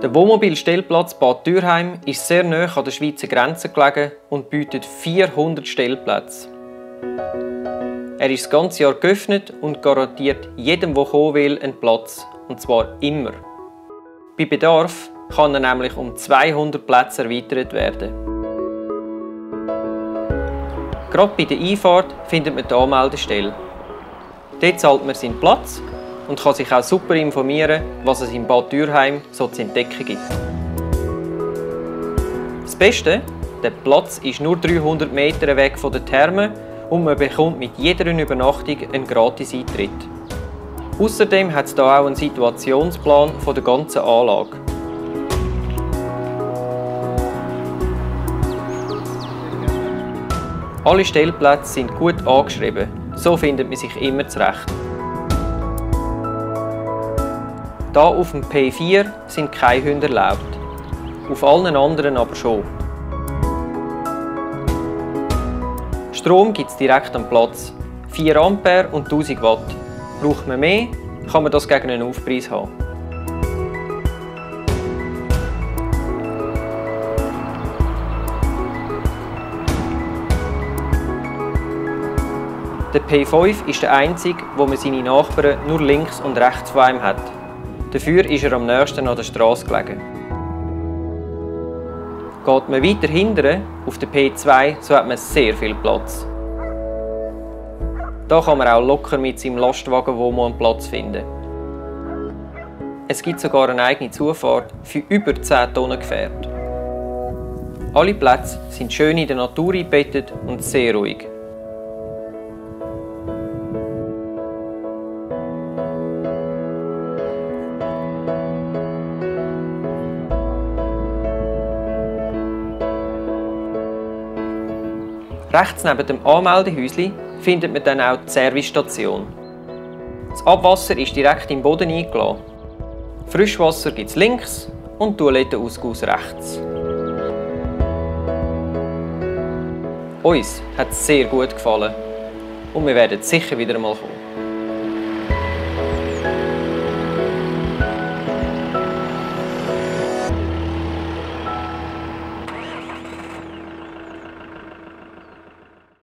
Der Wohnmobilstellplatz Bad Dürheim ist sehr nahe an der Schweizer Grenze gelegen und bietet 400 Stellplätze. Er ist das ganze Jahr geöffnet und garantiert jedem, der kommen will, einen Platz. Und zwar immer. Bei Bedarf kann er nämlich um 200 Plätze erweitert werden. Gerade bei der Einfahrt findet man die Anmeldestelle. Dort zahlt man seinen Platz und kann sich auch super informieren, was es in Bad Dürheim so zu entdecken gibt. Das Beste, der Platz ist nur 300 Meter weg von den Thermen und man bekommt mit jeder Übernachtung einen gratis Eintritt. Außerdem hat es hier auch einen Situationsplan von der ganzen Anlage. Alle Stellplätze sind gut angeschrieben, so findet man sich immer zurecht. Hier auf dem P4 sind keine Hunde erlaubt, auf allen anderen aber schon. Strom gibt es direkt am Platz, 4 Ampere und 1000 Watt. Braucht man mehr, kann man das gegen einen Aufpreis haben. Der P5 ist der einzige, wo man seine Nachbarn nur links und rechts von einem hat. Dafür ist er am nächsten an der Straße gelegen. Geht man weiter hinten, auf der P2, so hat man sehr viel Platz. Da kann man auch locker mit seinem Lastwagen einen Platz finden. Es gibt sogar eine eigene Zufahrt für über 10 Tonnen Gefährt. Alle Plätze sind schön in der Natur eingebettet und sehr ruhig. Rechts neben dem Anmeldehäuschen findet man dann auch die Servicestation. Das Abwasser ist direkt im Boden eingelassen. Frischwasser gibt es links und Toilettenausguss rechts. Uns hat es sehr gut gefallen und wir werden sicher wieder einmal kommen.